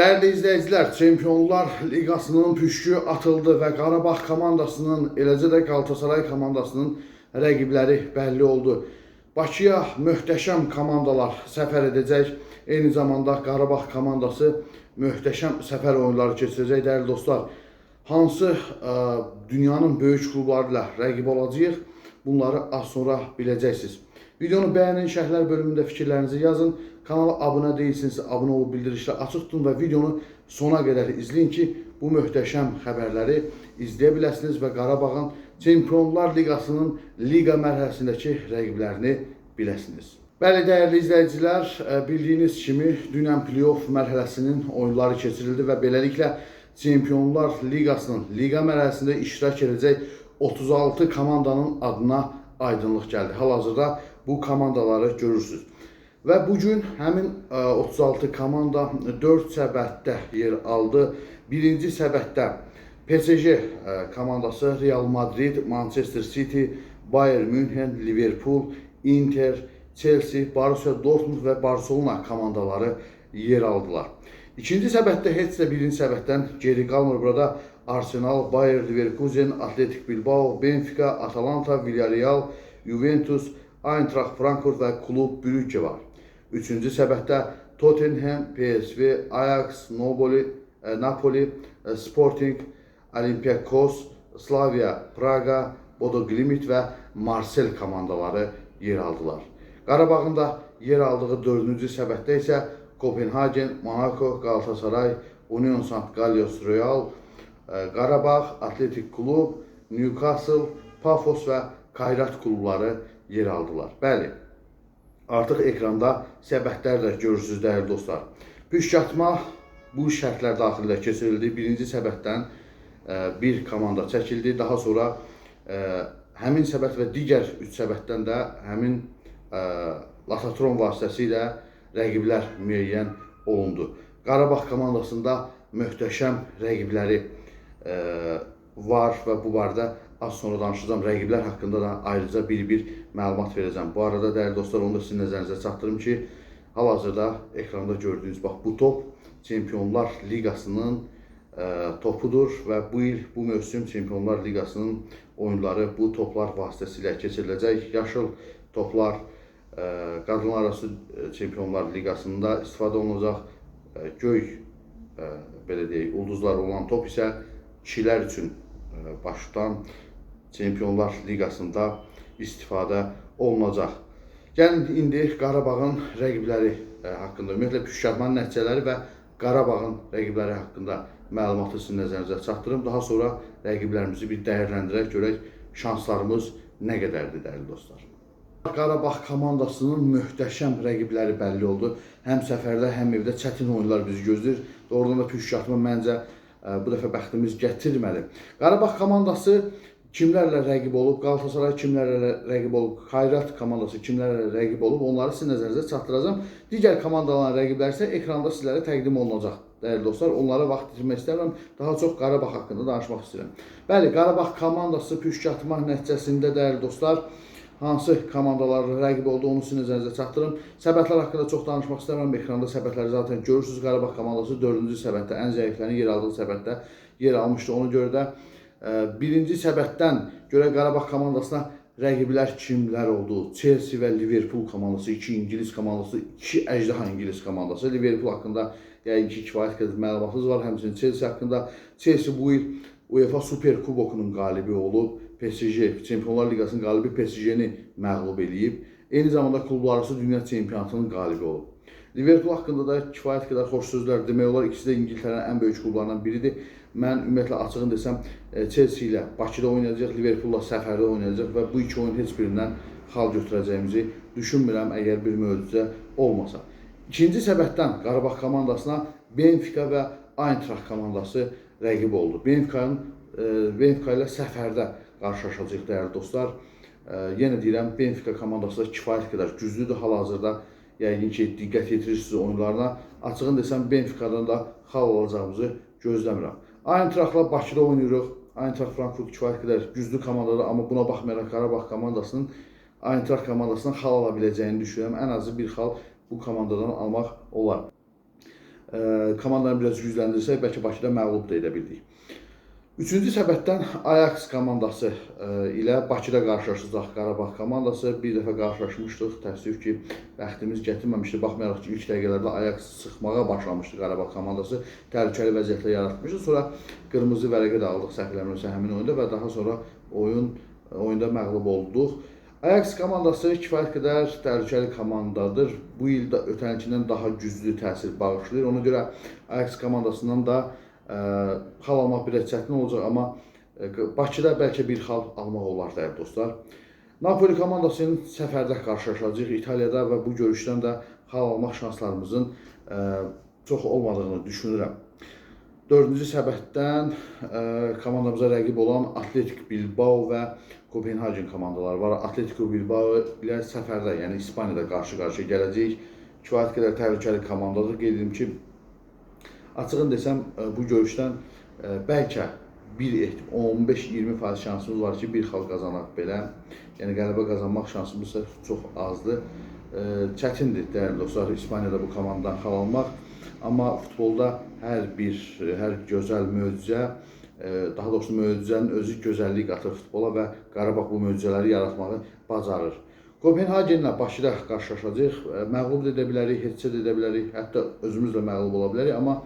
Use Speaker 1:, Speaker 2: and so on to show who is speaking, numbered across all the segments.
Speaker 1: Dəyərli izləyicilər, Çempionlar Liqasının püşkü atıldı və Qarabağ komandasının, eləcə də Qalatasaray komandasının rəqibləri bəlli oldu. Bakıya möhtəşəm komandalar səfər edəcək. Eyni zamanda Qarabağ komandası möhtəşəm səfər oyunları keçirəcək. Dəyərli dostlar, hansı dünyanın böyük klubları ilə rəqib olacağıq? Bunları az sonra biləcəksiniz. Videonu bəyənin, şərhlər bölümündə fikirlərinizi yazın. Kanala abunə deyilsinizsə, abunə olub bildirişləri açıq tutun və videonu sona qədər izləyin ki, bu möhtəşəm xəbərləri izləyə biləsiniz və Qarabağın Çempionlar Liqasının liqa mərhələsindəki rəqiblərini biləsiniz. Bəli, dəyərli izləyicilər, bildiyiniz kimi dünən play-off mərhələsinin oyunları keçirildi və beləliklə Çempionlar Liqasının liqa mərhələsində iştirak edəcək 36 komandanın adına aydınlıq gəldi. Hal-hazırda bu komandaları görürsünüz. Və bu gün həmin 36 komanda 4 səbətdə yer aldı. Birinci səbətdə PSG komandası, Real Madrid, Manchester City, Bayern Münhen, Liverpool, Inter, Chelsea, Borussia Dortmund və Barcelona komandaları yer aldılar. İkinci səbətdə heç də birinci səbətdən geri qalmır. Burada Arsenal, Bayer Leverkusen, Atletic Bilbao, Benfica, Atalanta, Villarreal, Juventus, Eintracht Frankfurt və Klub Brugge var. Üçüncü səbətdə Tottenham, PSV, Ajax, Napoli, Sporting, Olympiakos, Slavia Praga, Bodo Glimt və Marsel komandaları yer aldılar. Qarabağın da yer aldığı dördüncü səbətdə isə Kopenhagen, Monaco, Galatasaray, Union Sant Gallos Royal, Qarabağ, Atletic Klub, Newcastle, Pafos və Kayrat klubları yer aldılar. Bəli, artıq ekranda səbətlər də görürsünüz, dəyərli dostlar. Püşkatma bu şərtlər daxilində keçirildi. Birinci səbətdən bir komanda çəkildi. Daha sonra həmin səbət və digər 3 səbətdən də həmin Latatron vasitəsilə rəqiblər müəyyən olundu. Qarabağ komandasında möhtəşəm rəqibləri var və bu barədə az sonra danışacağam. Rəqiblər haqqında da ayrıca bir-bir məlumat verəcəm. Bu arada dəyərli dostlar, onu da sizin nəzərinizə çatdırım ki, hal-hazırda ekranda gördüyünüz bax bu top Çempionlar Liqasının topudur və bu il, bu mövsüm Çempionlar Liqasının oyunları bu toplar vasitəsilə keçiriləcək. Yaşıl toplar qadınlar arası Çempionlar Liqasında istifadə olunacaq. Göy belə deyək, ulduzlar olan top isə kişilər üçün başdan Çempionlar Liqasında istifadə olunacaq. Gəlin indi Qarabağın rəqibləri haqqında, ümumiyyətlə püşkatmanın nəticələri və Qarabağın rəqibləri haqqında məlumatı sizin nəzərinizə çatdırım. Daha sonra rəqiblərimizi bir dəyərləndirək, görək şanslarımız nə qədərdir, dəyərli dostlar. Qarabağ komandasının möhtəşəm rəqibləri bəlli oldu. Həm səfərdə, həm evdə çətin oyunlar bizi gözləyir. Doğrudan da püşkatma məncə bu dəfə bəxtimiz gətirmədi. Qarabağ komandası kimlərlə rəqib olub, Qalatasaray kimlərlə rəqib olub, Kayrat komandası kimlərlə rəqib olub, onları sizin nəzərinizə çatdıracağam. Digər komandaların rəqibləri isə ekranda sizlərə təqdim olunacaq. Dəyərli dostlar, onlara vaxt itirmək istəmirəm. Daha çox Qarabağ haqqında danışmaq istəyirəm. Bəli, Qarabağ komandası püşkatma nəticəsində, dəyərli dostlar, hansı komandalarla rəqib oldu, onu sizin nəzərinizə çatdırım. Səbətlər haqqında çox danışmaq istəmirəm. Ekranda səbətləri zaten görürsünüz. Qarabağ komandası 4-cü səbətdə, ən zəiflərin yer aldığı səbətdə yer almışdı. Ona görə də birinci səbətdən görə Qarabağ komandasına rəqiblər kimlər oldu? Chelsea və Liverpool komandası, iki İngilis komandası, iki əjdaha İngilis komandası. Liverpool haqqında yəqin ki, kifayət qədər məlumatınız var. Həmçinin Chelsea haqqında. Chelsea bu il UEFA Super Kubokunun qalibi olub. PSG, Çempionlar Liqasının qalibi PSG-ni məğlub eləyib. Eyni zamanda klublararası dünya çempionatının qalibi olub. Liverpool haqqında da kifayət qədər xoş sözlər demək olar. İkisi də İngiltərənin ən böyük klublarından biridir. Mən ümumiyyətlə açığını desəm, Chelsea ilə Bakıda oynayacaq, Liverpoolla səfərdə oynayacaq və bu iki oyun heç birindən xal götürəcəyimizi düşünmürəm, əgər bir möcüzə olmasa. İkinci səbətdən Qarabağ komandasına Benfica və Eintracht komandası rəqib oldu. Benfica ilə səfərdə qarşılaşacaq, dəyərli dostlar. Yenə deyirəm, Benfica komandası da kifayət qədər güclüdür hal-hazırda. Yəqin ki, diqqət yetirirsiniz oyunlarına. Açığını desəm, Benfica'dan da xal alacağımızı gözləmirəm. Eintrachtla Bakıda oynayırıq. Eintracht Frankfurt kifayət qədər güclü komandadır, amma buna baxmayaraq Qarabağ komandasının Eintracht komandasından xal ala biləcəyini düşünürəm. Ən azı bir xal bu komandadan almaq olar. Komandanı biraz gücləndirsək, bəlkə Bakıda məğlub da edə bildik. Üçüncü səbətdən Ajax komandası ilə Bakıda qarşılaşacaq Qarabağ komandası. Bir dəfə qarşılaşmışdıq. Təəssüf ki, bəxtimiz gətirməmişdi. Baxmayaraq ki, ilk dəqiqələrdə Ajax sıxmağa başlamışdı Qarabağ komandası. Təhlükəli vəziyyətlər yaratmışdı. Sonra qırmızı vərəqə də aldıq səhv eləmirəmsə həmin oyunda və daha sonra oyunda məğlub olduq. Ajax komandası kifayət qədər təhlükəli komandadır. Bu il də ötən ilkindən daha güclü təsir bağışlayır. Ona görə Ajax komandasından da xal almaq biraz çətin olacaq, amma Bakıda bəlkə bir xal almaq olar dəyərli dostlar. Napoli komandasının səfərdə qarşılaşacağıq İtaliyada və bu görüşdən də xal almaq şanslarımızın çox olmadığını düşünürəm. Dördüncü səbətdən komandamıza rəqib olan Atletik Bilbao və Kopenhagen komandaları var. Atletico Bilbao ilə səfərdə, yəni İspaniyada qarşı-qarşıya gələcəyik. Kifayət qədər təhlükəli komandadır. Qeyd edim ki, açığını desəm, bu görüşdən bəlkə 15-20% şansımız var ki, bir xal qazanaq belə. Yəni qələbə qazanmaq şansımız da çox azdır. Çətindir, dəyərli dostlar, İspaniyada bu komandadan xal almaq. Amma futbolda hər gözəl möcüzə, daha doğrusu möcüzənin özü gözəllik qatır futbola və Qarabağ bu möcüzələri yaratmağı bacarır. Kopenhagenlə Bakıda qarşılaşacağıq. Məğlub da edə bilərik, heç də edə bilərik, hətta özümüz də məğlub ola bilərik. Amma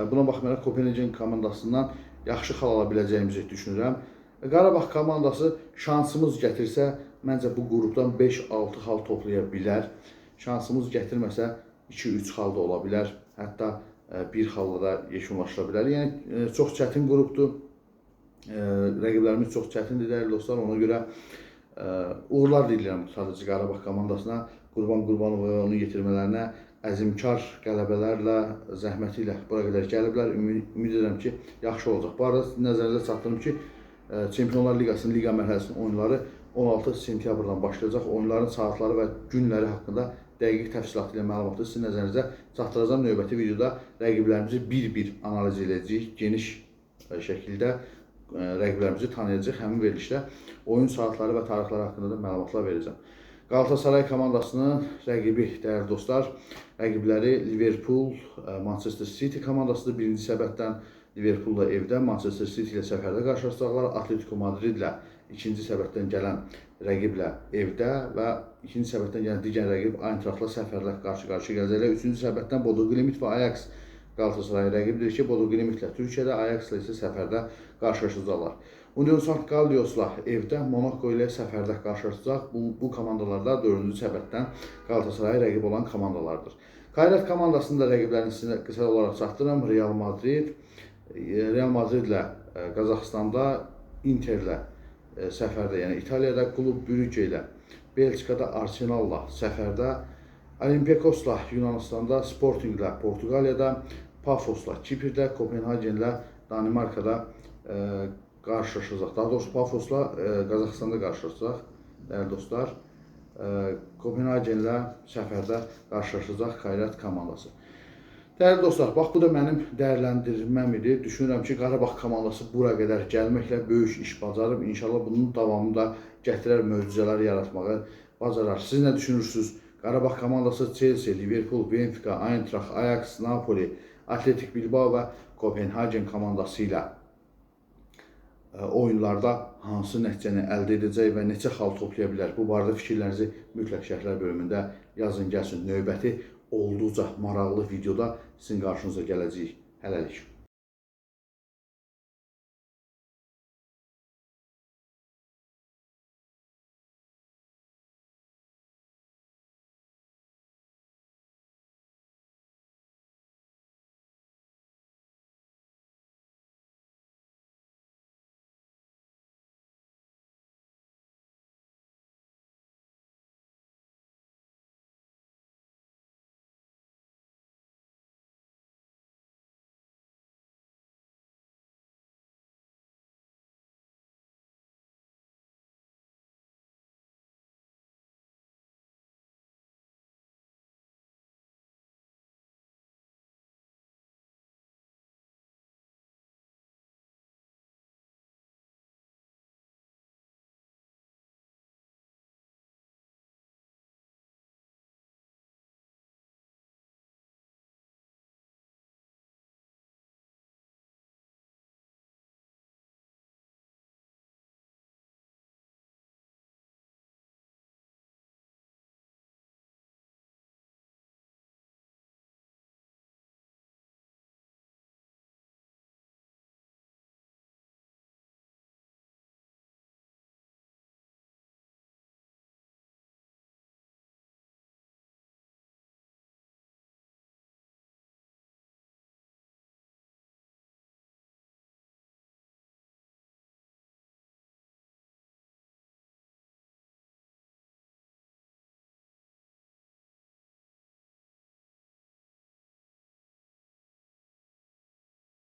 Speaker 1: buna baxmayaraq Kopenhagen komandasından yaxşı xal ala biləcəyimizi düşünürəm. Qarabağ komandası şansımız gətirsə, məncə bu qrupdan 5-6 xal toplaya bilər. Şansımız gətirməsə 2-3 xal da ola bilər. Hətta bir xalla da yekunlaşdıra bilər. Yəni çox çətin qrupdur. Rəqiblərimiz çox çətindir, dəyərli dostlar. Ona görə uğurlar diləyirəm sadəcə Qarabağ komandasına, Qurban Qurbanova və onun yetirmələrinə əzimkar qələbələrlə, zəhməti ilə bura qədər gəliblər. Ümid edirəm ki, yaxşı olacaq. Bu arada nəzərinizə çatdırım ki, Çempionlar Liqasının liqa mərhələsinin oyunları 16 sentyabrdan başlayacaq. Oyunların saatları və günləri haqqında dəqiq təfsilatı ilə məlumatı sizin nəzərinizə çatdıracağam. Növbəti videoda rəqiblərimizi bir-bir analiz edəcəyik, geniş şəkildə rəqiblərimizi tanıyacaq. Həmin verilişdə oyun saatları və tarixləri haqqında da məlumatlar verəcəm. Qalatasaray komandasının rəqibi, dəyərli dostlar, rəqibləri Liverpool, Manchester City komandasıdır. Birinci səbətdən Liverpool'la evdə, Manchester City ilə səfərdə qarşılaşacaqlar. Atletico Madridlə ikinci səbətdən gələn rəqiblə evdə və ikinci səbətdən gələn digər rəqib Eintrachtla səfərdə qarşı-qarşıya gələcəklər. Üçüncü səbətdən Bodo Glimt və Ajax Qalatasaray rəqibdir ki, Bodo Glimtlə Türkiyədə, Ajaxla isə səfərdə qarşılaşacaqlar. Union St. Galliosla evdə, Monaco ilə səfərdə qarşılaşacaq. Bu komandalarda dördüncü səbətdən Qalatasaraya rəqib olan komandalardır. Kayrat komandasının da rəqiblərini sizə qısa olaraq çatdırıram. Real Madrid, Real Madridlə Qazaxıstanda, Interlə səfərdə, yəni İtaliyada, Klub Brügge ilə, Belçikada Arsenal'la səfərdə, Olympiakosla Yunanıstanda, Sportinglə Portuqaliyada, Pafosla Kipirdə, Kopenhagenlə Danimarkada qarşılaşacaq. Daha doğrusu Pafosla Qazaxıstanda qarşılaşacaq, dəyərli dostlar. Kopenhagenlə səfərdə qarşılaşacaq Kayrat komandası. Dəyərli dostlar, bax bu da mənim dəyərləndirməm idi. Düşünürəm ki, Qarabağ komandası bura qədər gəlməklə böyük iş bacarıb. İnşallah bunun davamını da gətirər, möcüzələr yaratmağı bacarar. Siz nə düşünürsünüz? Qarabağ komandası Chelsea, Liverpool, Benfica, Eintracht, Ajax, Napoli, Atletik Bilbao və Kopenhagen komandası ilə oyunlarda hansı nəticəni əldə edəcək və neçə xal toplaya bilər? Bu barədə fikirlərinizi mütləq şərhlər bölümündə yazın gəlsin. Növbəti olduqca maraqlı videoda sizin qarşınıza gələcəyik. Hələlik.